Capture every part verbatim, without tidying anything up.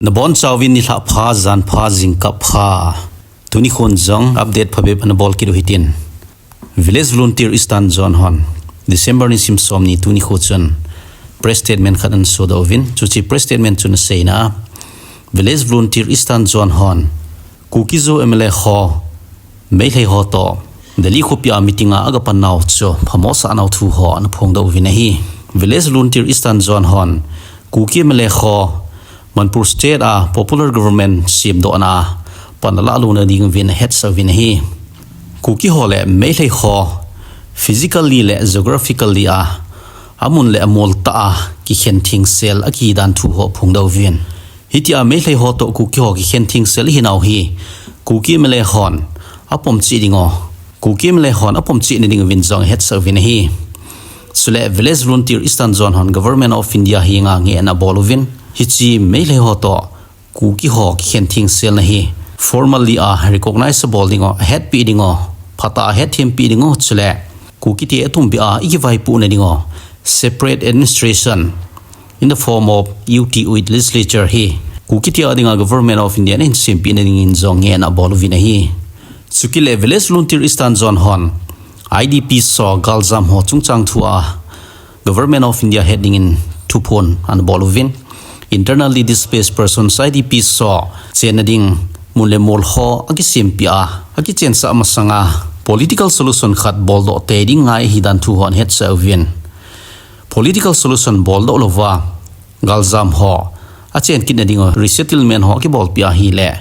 Nabon chauvin nilhah pha, jan pha, jingkah pha. Tuni khun jong update phabep ana bol kit u hitin. Village Volunteer Eastern Zone hon December nisim som ni tuni khu chun press statement khat ana sodoh uvin. Chuche press statement chun aseina a, Village Volunteer Eastern Zone hon Kuki-Zo M L A ho Meitei ho toh Delhi khopi a meeting a agapan nau chu phamosah nau thu ho ana phongdoh uvin ahi. Village Volunteer Eastern Zone hon Kuki M L A ho Manipur State a popular government semdohna a pan alah louna ding uvin ahetsah uvin ahi. Kuki ho le Meitei ho physically le geographically a amun le amol tah a kikhen thengsel akihi dan thu ho phongdoh uvin. Hitia Meitei ho toh Kuki ho kikhen thengsel ahinau hi Kuki M L A hon apom cheh ding u, Kuki M L A hon apom cheh na ding uvin jong ahetsah uvin ahi. Chule Village Volunteer Eastern Zone hon Government of India henga ngehna abol uvin, hiche Meitei ho toh Kuki ho kikhen thengselna hi formally a recognize abol ding u, ahetpi ding u, phatah a hetthem pi ding u, chule Kuki te atumbeh a ikivaipohna ding u separate administration in the form of U T with legislature hi Kuki te a dinga Government of India in ahin sempeh na dingin jong ngehna abol uvin ahi. Chukit le Village Volunteer Eastern Zone hon I D Ps ho galjam ho chungchang thu a Government of India het dingin thuphon ana bol uvin, internally displaced persons, I D Ps ho chenna ding mun le mol ho akisempeh a, akichensah masanga political solution khat boldoh tei ding ngai ahi dan thu ho ana hetsah uvin. Political solution boldoh louva galjam ho achen kit na ding u resettlement ho akibolpeh ahile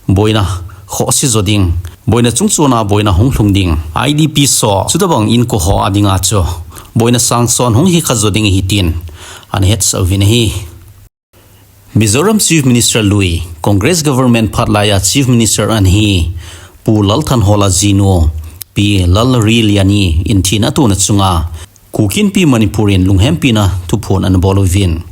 boina khohse jo ding, boina chungchon a boina hung lhung ding, I D Ps ho chutobang inko ho a dinga chu boina sangson hung hikha jo ding ahi tin ana hetsah uvin ahi. Mizoram Chief Minister lui, Congress government phat laiya Chief Minister ana hi Pu Lalthanhola jinu Pi Lalriliani in thina atona chunga Kuki Inpi Manipur in lunghempina thuphon ana bol uvin.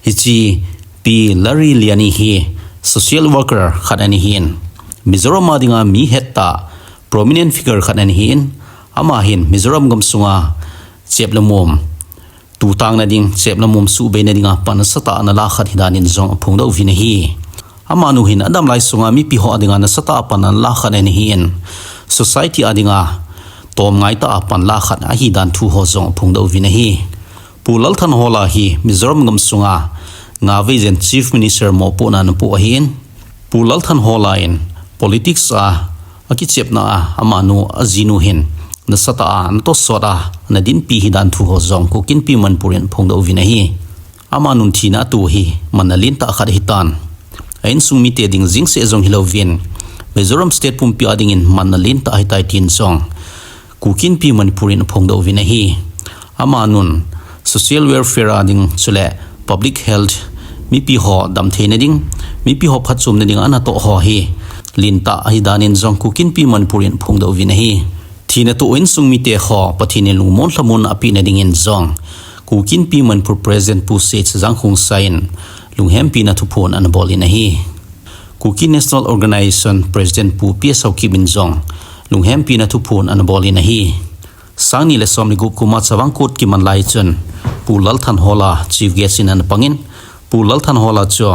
Hiche Pi Lalriliani hi social worker khat ana hin, Mizoram a dinga mi hettah prominent figure khat ana hin, ama hin Mizoram gamsunga chep le mom tutang na ding, chep le mom suhbei na dinga pan nasatah ana lah khat ahi danin jong aphongdoh uvin ahi. Amanu hin adam lai sunga mipi ho a dinga nasatah a pan ana lah khat ana hin, society a dinga tomngai tah a pan lah khat ahi dan thu ho jong aphongdoh uvin ahi. Pu Lalthanhola hi Mizoram gamsunga ngavei jen Chief Minister mopohna ana poh ahin, Pu Lalthanhola in politics a akichepna a amanu ajinu hin nasatah a ana tosot a ana dinpi ahi dan thu ho jong Kuki Inpi Manipur in aphongdoh uvin ahi. Amanun thina ato hi manna lentah khat ahitan, a insung mite ding jeng seh jong hilouvin Mizoram State pumpi a dingin manna lentah ahitai tin jong Kuki Inpi Manipur in aphongdoh uvin ahi. Amanun social welfare a ding chule public health, mipi ho damtheina ding, mipi ho phatchomna ding a anatoh ho hi lentah ahi danin jong Kuki Inpi Manipur in aphongdoh uvin ahi. Thina toh insung mite ho Pathen in lungmon lhamonna apeh na dingin jong Kuki Inpi Manipur President Pu Sechajang Khongsai in lunghempina thuphon ana bol in ahi. Kuki National Organization President Pu P S Haokip in jong lunghempina thuphon ana bol in ahi. Sangni le somni gup kum a Chavang Kut kiman lai chun Pu Lalthanhola Chief Guest in ana pangin, Pu Lalthanhola chu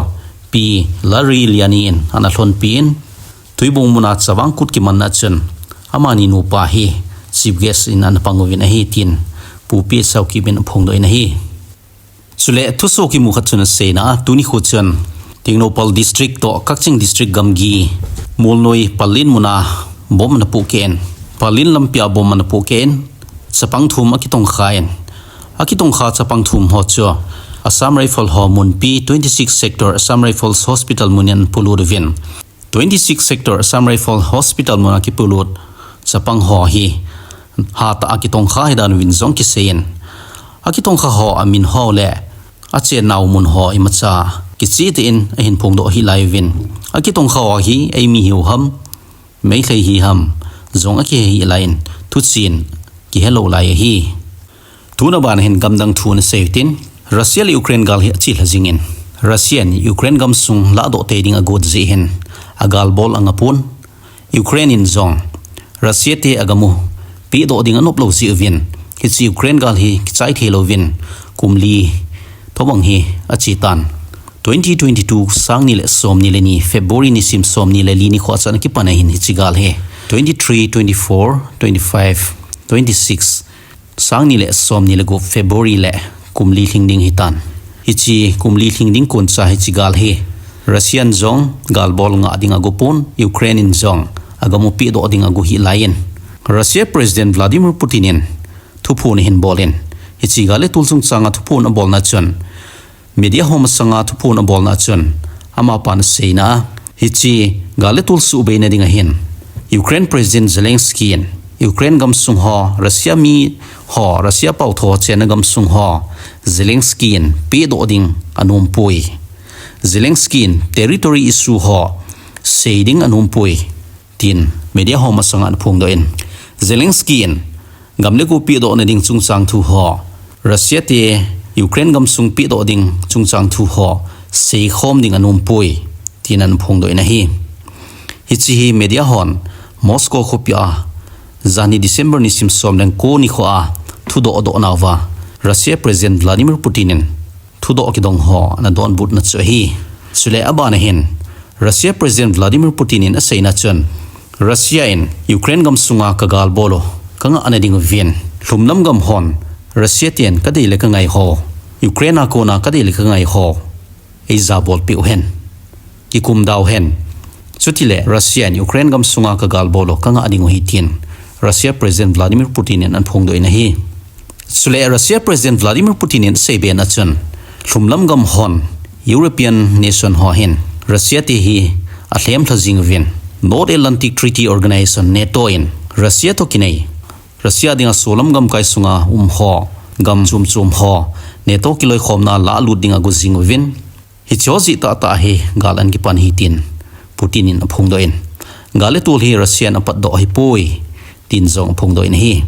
Pi Lalriliani in ana lhonpi in, Tuibong muna Chavang Kut kimanna chun amani nupa hi Chief Guest in ana pang uvin ahi tin Pu P S Haokip in aphongdoh in ahi. Chule thusoh kimu khat chun aseina a, tuni khu chun Tengnoupal District toh Kakching District gamgi Molnoi Palin muna bomb ana pohkeh in, Palin lampi a bomb ana pohkeh in, chapang thum akitongkha in, akitongkha chapang thum ho chu Assam Rifle ho munpi twenty six Sector Assam Rifles Hospital mun in apolut uvin, twenty six Sector Assam Rifle Hospital muna kipolut chapang ho hi hatah a akitongkha ahi dan uvin jong kisei in, akitongkha ho amin ho le achennau mun ho imacha kicheh tah in ahin phongdoh hih lai uvin, akitongkha ho hi eimi hiu ham, Meitei hi ham jong akihe hih lai in, thuchen kihe lou lai ahi. Tuna ban hin gamdang thu ana sei u hitin, Russia le Ukraine gal hi achelha jingin, Russia in Ukraine gamsung lahdoh tei ding agot jeh hin agal bol angapon, Ukraine in jong Russia te agam u pehdoh ding anop lou jeh uvin, hiche Ukraine gal hi kichai thei louvin kum li tobang hi achetan. Twenty twenty-two sang ni le som ni le ni February nisim som ni le li nikho a chan kipan ahin hiche gal hi twenty-three, twenty-four, twenty-five, twenty-six sang ni le som ni le gup February le kum li lhing ding hitan. Hiche kum li lhing ding kon cha hiche gal hi Russian jong gal bol nga ding ago pon, Ukraine in jong agam u pehdoh ding ago hi laiyin Russia President Vladimir Putin in thuphon ahin bolin, hiche gal le tol chung changa thuphon abolna chun media ho masanga thuphon abolna chun amapan aseina a, hiche gal le tol suhbeina ding ahin Ukraine President Zelensky in Ukraine gamsung ho, Russia mi ho, Russia paotho chenna gamsung ho Zelensky in pehdoh ding anompoi. Zelensky in territory issue ho sei ding anompoi, tin media ho masanga aphongdoh in, Zelensky in gam le go pehdohna ding chungchang thu ho, Russia te Ukraine gamsung pehdoh ding chungchang thu ho seikhom ding anompoi, tin aphongdoh in ahi. Hiche hi media hon Moscow khopi a janhi December nisim som le ko nikho a thudoh adoh nauva Russia President Vladimir Putin in thudoh kidong ho ana donbutna chu ahi. Chule abana hin Russia President Vladimir Putin in aseina chun, Russia in Ukraine gamsunga kagal bol u kangahna ding uvin, lhumlam gam hon Russia ten kadei le kangai ho, Ukraine a kona kadei le kangai ho eija bolpeh uhen, kikumda uhen. Chutile Russia in Ukraine gamsunga kagal bol u kangah ding u ahi, tin Russia President Vladimir Putin in aphongdoh in ahi. Chule Russia President Vladimir Putin in aseibe na chun, lhumlam gam hon, European nation ho hin Russia te hi alhem lha jing uvin, North Atlantic Treaty Organization, NATO in Russia toh kinai, Russia dinga solam gamkai sunga um ho, gam chom chom ho NATO kiloikhomna lalut ding ago jing uvin, hiche ho jeh tahtah hi gal ana kipan ahi, tin Putin in aphongdoh in, gal le tol hi Russia in apatdoh ahipoi, tin jong aphongdoh in ahi.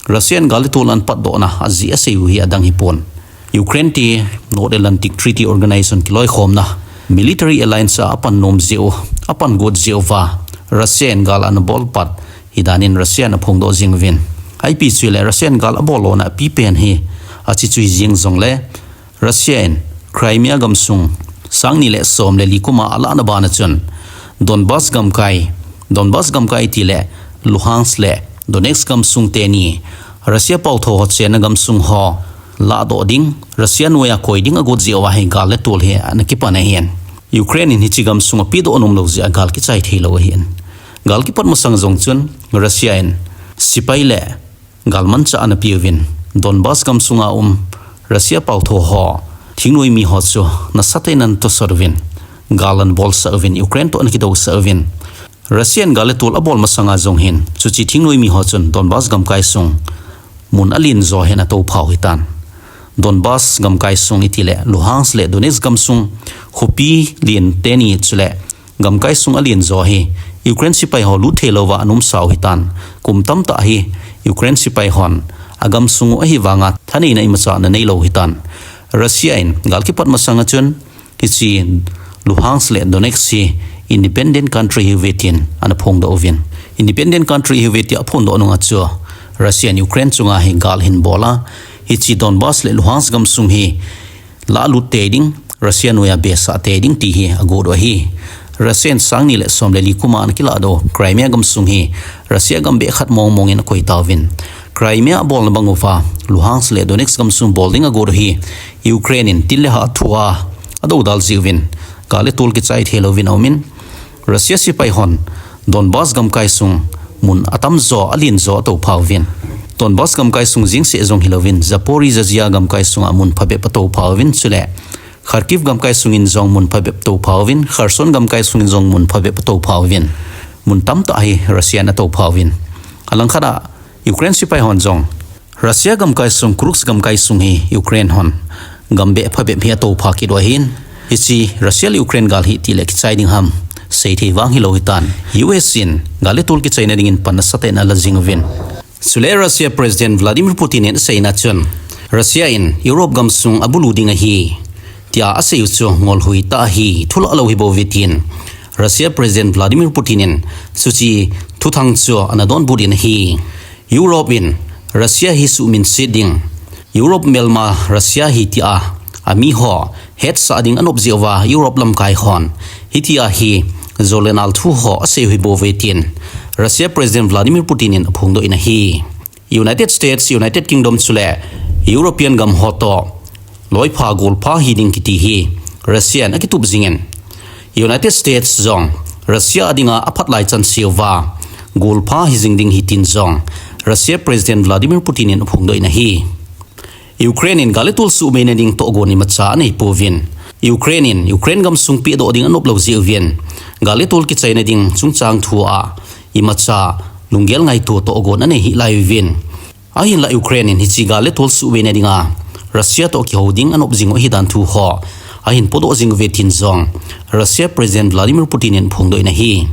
Russia in gal le tol ana patdohna ajeh asei u hi adang hipon, Ukraine te North Atlantic Treaty Organization kiloikhomna military alliance a apan nom jeh u, apan got jeh uva Russia in gal ana bol pat hi danin Russia in aphongdoh jing uvin, ipi chu hile Russia in gal abol lona apipen hi achi chu hi jeng jongle, Russia in Crimea gamsung sang ni le som le li kuma alahna bana chun, Donbas gamkai, Donbas gamkai tile Luhansk le Donetsk gamsung teni Russia paotho ho chenna gamsung ho lahdoh ding, Russia noiya koi ding agot jeh uva hi gal le tol hi ana kipan ahin, Ukraine in hiche gamsung apehdoh nom lou jeh a gal kichai thei lou ahin, gal kipat masang jong chun Russia in sepai le galmanchah ana peuvin, Donbas gamsunga um Russia paotho ho, thingnoi mi ho chu nasatah in ana tosot uvin, gal ana bolsah uvin, Ukraine toh ana kidousah uvin, Russia in gal le tol abol masanga jong hin chuche thingnoi mi ho chun Donbas gamkai sung mun alen jo hi ana toupha u hitan. Donbas gamkai sung itile Luhansk le Donetsk gamsung khopi len teni chule gamkai sung alen jo hi Ukraine sepai ho lut thei louva ana umsa u hitan. Kum tamtah hi Ukraine sepai hon agamsung u ahivanga thaneina imacha ana neilou hitan. Russia in gal kipat masanga chun hiche Luhansk le Donetsk hi independent country ahiuve tin ana phongdoh uvin, independent country ahiuve tia aphongdoh nunga chu Russia in Ukraine chunga hi gal ahin bol a, hiche Donbas le Luhansk gamsung hi lahlut tei ding, Russia noiya besah tei ding ti hi agot u ahi. Russia in sang ni le som le li kuma ana kilahdoh Crimea gamsung hi Russia gambeh khat mong mong in akoi tauvin, Crimea abolna bang uva Luhansk le Donetsk gamsung bol ding agot u hi Ukraine in til le hah thua adoudal jeh uvin, gal le tol kichai thei louvin aumin, Russia sepai hon Donbas gamkai sung mun atamjo, alen jo atoupha uvin, Donbas gamkai sung jeng seh jong hilouvin Zaporizhzhia gamkai sunga mun phabep atoupha uvin, chule Kharkiv gamkai sungin jong mun phabep atoupha uvin, Kherson gamkai sungin jong mun phabep atoupha uvin, mun tamtah hi Russia in atoupha uvin, alangkhat a Ukraine sepai hon jong Russia gamkai sung, Kursk gamkai sung hi Ukraine hon gambeh phabep hi atoupha kit u ahin, hiche Russia le Ukraine gal hi itile kichai ding ham seithei vang hilou hitan. U S in gal le tol kichaina dingin pan nasatah in ala jing uvin, chule Russia President Vladimir Putin in aseina chun, Russia in Europe gamsung abulu ding ahi tia asei u chu ngolhui tah ahi, thulah lou hibouve tin Russia President Vladimir Putin in chuche thuthang chu ana donbut in ahi. Europe in Russia hi suhminset ding, Europe melma Russia hi tia Ami ho hetsah ding anop jeh uva Europe lamkai hon hitia hi jolenal thu ho asei u hi bou ve tin Russia President Vladimir Putin in aphongdoh in ahi. United States, United Kingdom chule European gam ho toh loipha golpha hiding kiti hi Russia in akitup jingin, United States jong Russia a dinga aphat lai chan seuva golpha hijing ding ahi tin jong Russia President Vladimir Putin in aphongdoh in ahi. Ukraine in gal le tol suhmei nading tohgon imacha anei pouvin, Ukraine in Ukraine gamsung pehdoh ding anop lou jeh uvin gal le tol kichai nading chungchang thu a imacha lunggel ngaito tohgon anei hih lai uvin. Ahinlah Ukraine in hiche gal le tol suhmei nadinga Russia toh kihou ding anop jing u ahi dan thu ho ahin podoh jing uve tin jong Russia President Vladimir Putin in aphongdoh in ahi.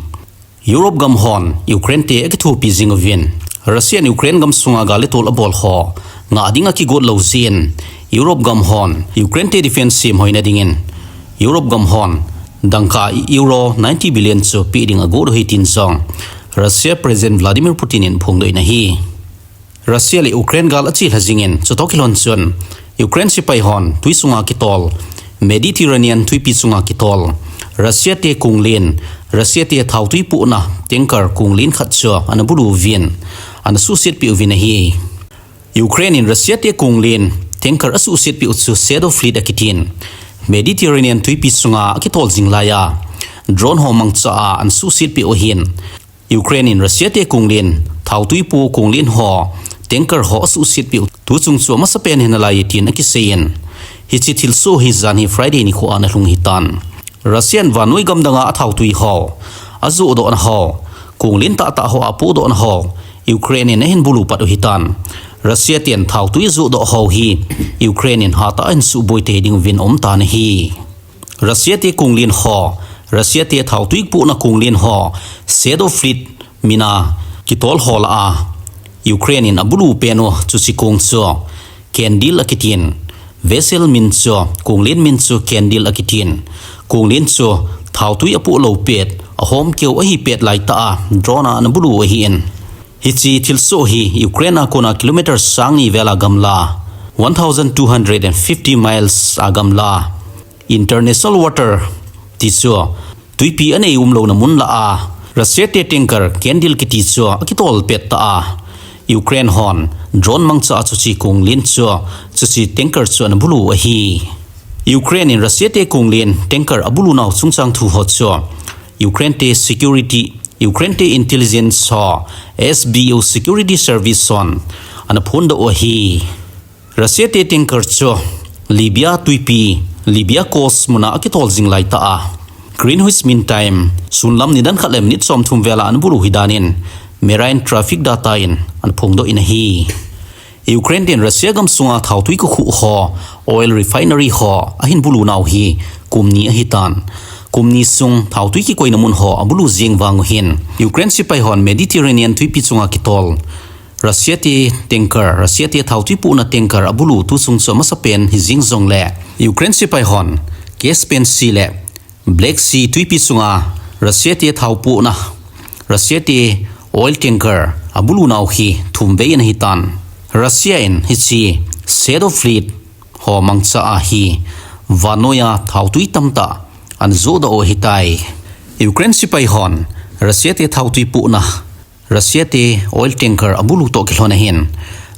Europe gam hon Ukraine te akithopi jing uvin, Russia in Ukraine gamsunga gal le tol abol ho ngah ding akigot lou jeh in, Europe gam hon Ukraine te defense semhoi nadingin Europe gam hon dangka euro ninety billion chu peh ding agot u ahi tin jong Russia President Vladimir Putin in aphongdoh in ahi. Russia le Ukraine gal achelha jingin, chutoh kilhon chun Ukraine sepai hon tui chunga kitol, Mediterranean tuipi chunga kitol Russia te konglen, Russia te thautui pohna tanker konglen khat chu ana bulu uvin, ana suhset peh uvin ahi. Ukraine in Russia te konglen tanker asuhset peh u chu Shadow Fleet akitin, Mediterranean tuipi chunga akitol jing laiya drone ho mangcha a ana suhset peh u ahin, Ukraine in Russia te konglen, thautui po konglen ho, tanker ho asuhset peh u tuchung chu amasapen hinalai tin akiseiyin, hiche thilsoh hi janhi Friday nikho a ana lhung ahitan. Russia in vannoi gam danga athautui ho, ajohdohna ho, konglen tahtah ho apohdohna ho Ukraine in ahin bulu pat u ahitan. Russia ten thautui ajohdoh ho hi Ukraine in hatah a ahin suhboi tei ding uvin aumtan ahi. Russia te konglen ho, Russia te thautui pohna konglen ho, Shadow Fleet mina kitol ho lah a Ukraine in abulu pen u chuche kong chu Qandil akitin, vessel min chu, konglen min chu Qandil akitin, konglen chu thautui apoh lou pet, ahomkeu ahi pet laitah a drone a ana bulu u ahin, hiche thilsoh hi Ukraine a kona kilometer sangni vel a gamla, one thousand two hundred and fifty miles a gamla, international water ti chu tuipi anei umlouna mun lah a Russia te tanker Qandil kiti chu akitol pettah a, Ukraine hon drone mangcha a chuche konglen chu, chuche tanker chu ana bulu u ahi. Ukraine in Russia te konglen tanker abulunau chungchang thu ho chu Ukraine te security, Ukraine te intelligence ho, S B U security service hon ana phondoh u ahi. Russia te tanker chu Libya tuipi, Libya coast muna akitol jing laitah a, Greenwich Mean Time, sunlam nidan khat le minute somthum vel a ana bulu u ahi danin marine traffic data in ana phongdoh in ahi. Ukraine ten Russia gamsunga thautui kikhuh ho, oil refinery ho ahin bulunau hi kum ni ahitan. Kum ni sung thautui kikoina mun ho abulu jeng vang u hin, Ukraine sepai hon Mediterranean tuipi chunga kitol Russia te tanker, Russia te thautui pohna tanker abulu tuchung chu amasapen hijing jongle, Ukraine sepai hon Caspian Sea le Black Sea tuipi chunga Russia te thau pohna, Russia te oil tanker abulunau hi thumvei ana hitan. Russia in hiche Shadow Fleet ho mangcha a hi vannoiya thautui tamtah ana johdoh u ahitai. Ukraine sepai hon Russia te thautui pohna, Russia te oil tanker abulu toh kilhon ahin,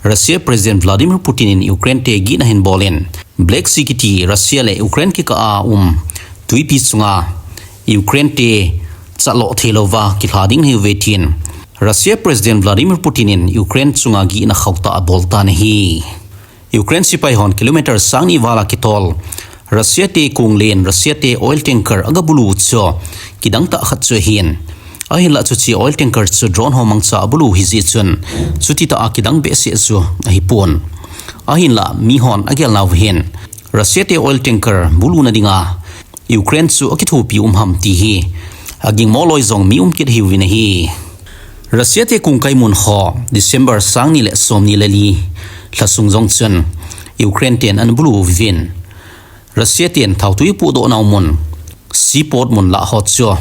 Russia President Vladimir Putin in Ukraine te gihna ahin bolin, Black Sea kiti Russia le Ukraine kikah a um tuipi chunga Ukraine te chaloh theilouva kilha ding ahiuve tin Russia President Vladimir Putin in Ukraine chunga gihna khauhtah aboltan ahi. Ukraine sepai hon kilometer sangni val a kitol Russia te konglen, Russia te oil tanker agabulu u chu kidangtah khat chu ahin, ahinlah chuche oil tanker chu drone ho mangcha abulu u ahijeh chun chutitah a kidang behseh chu ahipon. Ahinlah mihon agelnau hin Russia te oil tanker buluna dinga Ukraine chu akithopi um ham ti hi agingmo loi jong mi umkit ahiuvin ahi. Russia te kongkai mun ho December sangni le somni le li lhasung jong chun Ukraine ten ana bulu uvin, Russia ten thautui apohdohnau mun, seaport mun lah ho chu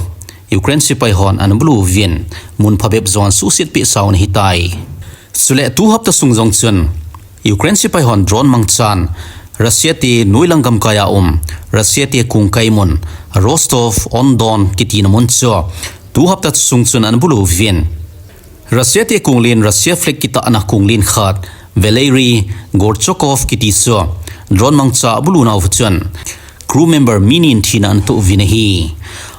Ukraine sepai hon ana bulu uvin, mun phabep jong ana suhset pehsa u ahitai. Chule tu hapta sung jong chun Ukraine sepai hon drone mangchan Russia te noilang gamkai a um, Russia te kong kai mun, Rostov-on-Don kitina mun chu tu hapta sung chun ana bulu uvin. Russia te kong len, Russia flag kitahna kong len khat, Valery Gorchakov kiti chu drone mangcha a bulu nauva chun crew member mi ni in thina ana toh uvin ahi.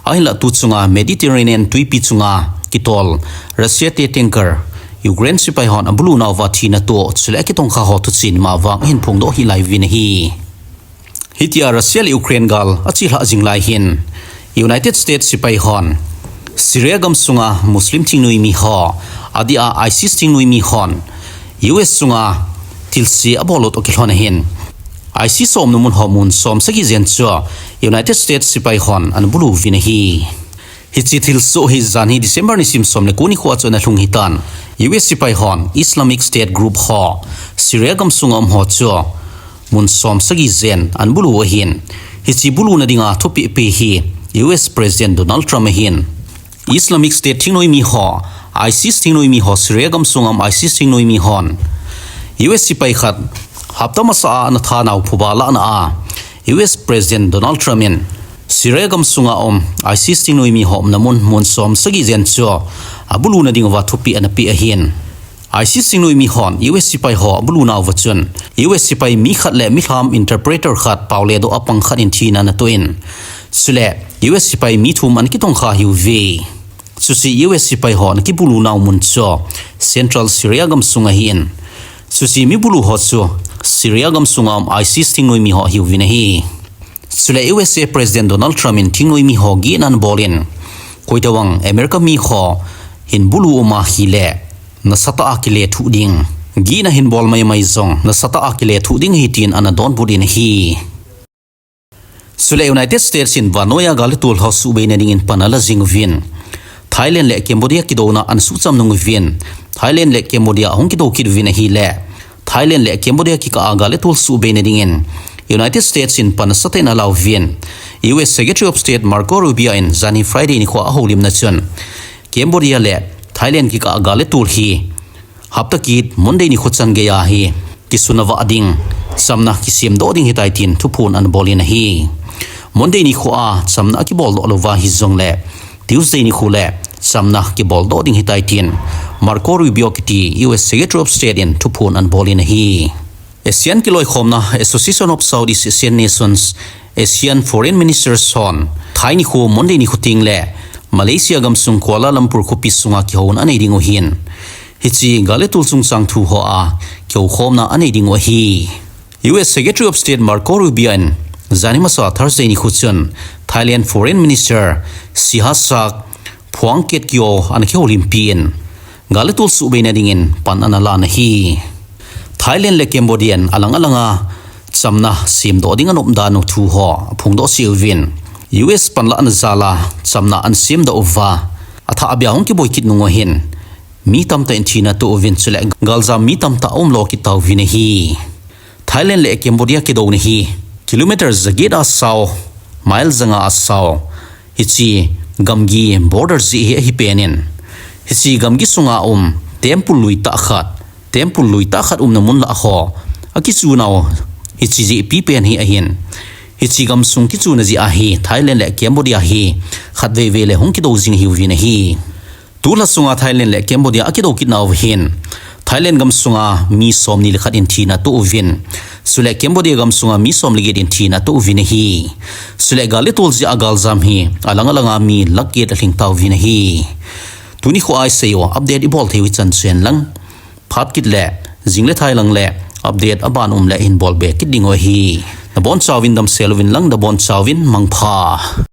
Ahinlah tu chunga Mediterranean tuipi chunga kitol Russia te tanker Ukraine sepai hon abulu nauva thina toh, chule akitongkha ho thuchih mavang ahin phongdoh hih lai uvin ahi. Hitia Russia le Ukraine gal achelhah jing lai hin, United States sepai hon Syria gamsunga Muslim thingnoimi ho, adia ISIS thingnoimi hon U S chunga thilse abol u toh kilhon ahin, ISIS umna mun ho mun som sagi jen chu United States sepai hon ana bulu uvin ahi. Hiche thilsoh hi janhi December nisim som le ko nikho a chu ana lhung ahitan, U S sepai hon Islamic State group ho Syria gamsunga um ho chu mun som sagi jen ana bulu u ahin, hiche buluna dinga thupeh pe hi U S President Donald Trump ahin, Islamic State thingnoimi ho, ISIS thingnoimi ho Syria gamsunga um ISIS thingnoimi hon U S sepai khat hapta masa a ana thanau phuba lahna a, U S President Donald Trump in Syria gamsunga um ISIS thingnoimi ho umna mun mun som sagi jen chu abuluna dinguva thupeh ana pe ahin, ISIS thingnoimi hon U S sepai ho abulu nauva chun U S sepai mi khat le milham interpreter khat, paole doh a pang khat in thina ana toh in, chule U S sepai mi thum ana kitongkha ahiuve. Chuche U S sepai ho ana kibulu nau mun chu Central Syria gamsung ahin, chuche mi bulu ho chu Syria gamsunga um ISIS thingnoimi ho ahiuvin ahi. Chule U S A President Donald Trump in thingnoimi ho gihna ana bol in, koitobang America mi ho hin bulu um ahile nasatah a kilethuh ding, gihna hin bol maimai jong nasatah a kilethuh ding ahi tin ana donbut in ahi. Chule United States in vannoi a gal le tol ho suhbeina dingin pan ala jing uvin, Thailand le Cambodia kidouna ana suhcham nung uvin, Thailand le Cambodia ahung kidou kit uvin ahile, Thailand le Cambodia kikah a gal le tol suhbeina dingin United States in pan asatah in ala uvin, U S Secretary of State Marco Rubio in janhi Friday nikho a ahoulimna chun, Cambodia le Thailand kikah a gal le tol hi hapta kit Monday nikho chan geiya hi kisuna vah ding, chamna kisemdoh ding ahitai tin thuphon ana bol in ahi. Monday nikho a chamna akibol doh louva hijongle, Tuesday nikho le chamna kibol doh ding ahitai tin Marco Rubio kiti U S Secretary of State in thuphon ana bol in ahi. ASEAN kiloikhomna, Association of Southeast Asian Nations, ASEAN Foreign Ministers hon Thai nikho Monday nikho tengle Malaysia gamsung Kuala Lumpur khopi sunga kihouna anei diu ahin, hiche gal le tol chungchang thu hoa kihoukhomna anei diu ahi. U S Secretary of State Marco Rubio in janhi masa Thursday nikho chun Thailand Foreign Minister Sihasak Phuangketkeow ana kihoulimpi in, gal le tol suhbeina dingin pan ana lan ahi. Thailand le Cambodia in alang alanga chamna semdoh ding anop dan u thu ho aphongdoh seh uvin, U S panlahna jala chamna ana semdoh uva, athah beh a hung kiboi kit nung uva hin mi tamtah in thina atoh uvin, chule galjam mi tamtah aumlo kit tauvin ahi. Thailand le Cambodia kidouna hi kilometer jaget a sao, mile janga a sao, hiche gamgi border jeh hi ahi penin, hiche gamgi sunga um temple lui tah khat, temple lui tah khat umna mun lah ho akichunau hiche jeh pipen hi ahin, hiche gamsung kichuna jeh a hi Thailand le Cambodia hi khatvei vei le hung kidou jing ahiuvin ahi. Tulha sunga Thailand le Cambodia akidou kit nauva hin, Thailand gamsunga mi somni le khat in thina atoh uvin, chule Cambodia gamsunga mi som le get in thina atoh uvin ahi. Chule gal le tol jeh a galjam hi alang alanga mi lakh get alhing tauvin ahi. Tuni kho a isei u update ibol thei u hichan chu hen lang, phat kit le jing le thai lang le update aban um le hin bol be kit diu ahi. Nabonchauvin damsel uvin lang, nabonchauvin mangpha.